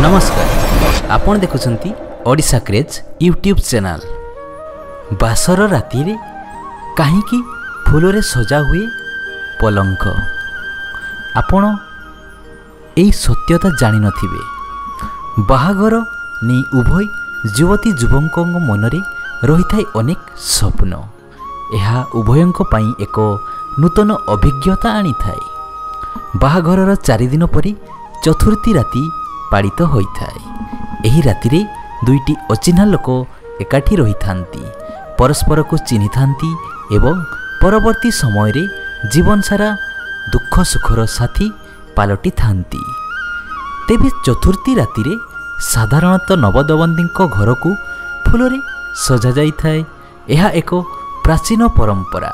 ନମସ୍କାର, ଆପଣ ଦେଖୁଛନ୍ତି ଓଡ଼ିଶା କ୍ରେଜ୍ ୟୁଟ୍ୟୁବ୍ ଚ୍ୟାନେଲ୍। ବାସର ରାତିରେ କାହିଁକି ଫୁଲରେ ସଜା ହୁଏ ପଲଙ୍କ? ଆପଣ ଏହି ସତ୍ୟତା ଜାଣିନଥିବେ। ବାହାଘର ନେଇ ଉଭୟ ଯୁବତୀ ଯୁବକଙ୍କ ମନରେ ରହିଥାଏ ଅନେକ ସ୍ୱପ୍ନ। ଏହା ଉଭୟଙ୍କ ପାଇଁ ଏକ ନୂତନ ଅଭିଜ୍ଞତା ଆଣିଥାଏ। ବାହାଘରର 4 ଦିନ ପରେ ଚତୁର୍ଥୀ ରାତି ପାଳିତ ହୋଇଥାଏ। ଏହି ରାତିରେ ଦୁଇଟି ଅଚିହ୍ନା ଲୋକ ଏକାଠି ରହିଥାନ୍ତି, ପରସ୍ପରକୁ ଚିହ୍ନିଥାନ୍ତି ଏବଂ ପରବର୍ତ୍ତୀ ସମୟରେ ଜୀବନସାରା ଦୁଃଖ ସୁଖର ସାଥୀ ପାଲଟିଥାନ୍ତି। ତେବେ ଚତୁର୍ଥୀ ରାତିରେ ସାଧାରଣତଃ ନବଦମ୍ପତିଙ୍କ ଘରକୁ ଫୁଲରେ ସଜାଯାଇଥାଏ। ଏହା ଏକ ପ୍ରାଚୀନ ପରମ୍ପରା।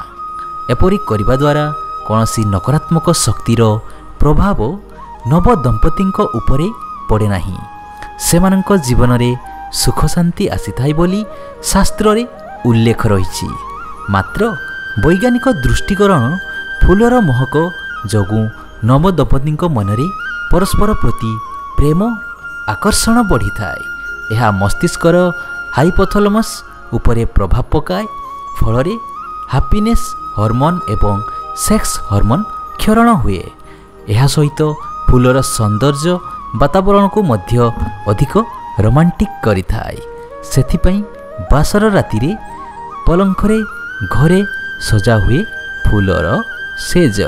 ଏପରି କରିବା ଦ୍ୱାରା କୌଣସି ନକାରାତ୍ମକ ଶକ୍ତିର ପ୍ରଭାବ ନବଦମ୍ପତିଙ୍କ ଉପରେ ପଡ଼େ ନାହିଁ, ସେମାନଙ୍କ ଜୀବନରେ ସୁଖ ଶାନ୍ତି ଆସିଥାଏ ବୋଲି ଶାସ୍ତ୍ରରେ ଉଲ୍ଲେଖ ରହିଛି। ମାତ୍ର ବୈଜ୍ଞାନିକ ଦୃଷ୍ଟିକୋଣ ଫୁଲର ମହକ ଯୋଗୁଁ ନବଦମ୍ପତିଙ୍କ ମନରେ ପରସ୍ପର ପ୍ରତି ପ୍ରେମ ଆକର୍ଷଣ ବଢ଼ିଥାଏ। ଏହା ମସ୍ତିଷ୍କର ହାଇପୋଥୋଲାମସ୍ ଉପରେ ପ୍ରଭାବ ପକାଏ, ଫଳରେ ହାପିନେସ୍ ହରମୋନ୍ ଏବଂ ସେକ୍ସ ହରମୋନ୍ କ୍ଷରଣ ହୁଏ। ଏହା ସହିତ ଫୁଲର ସୌନ୍ଦର୍ଯ୍ୟ ବାତାବରଣକୁ ମଧ୍ୟ ଅଧିକ ରୋମାଣ୍ଟିକ୍ କରିଥାଏ। ସେଥିପାଇଁ ବାସର ରାତିରେ ପଲଙ୍କରେ ଘରେ ସଜା ହୁଏ ଫୁଲର ସେଜ।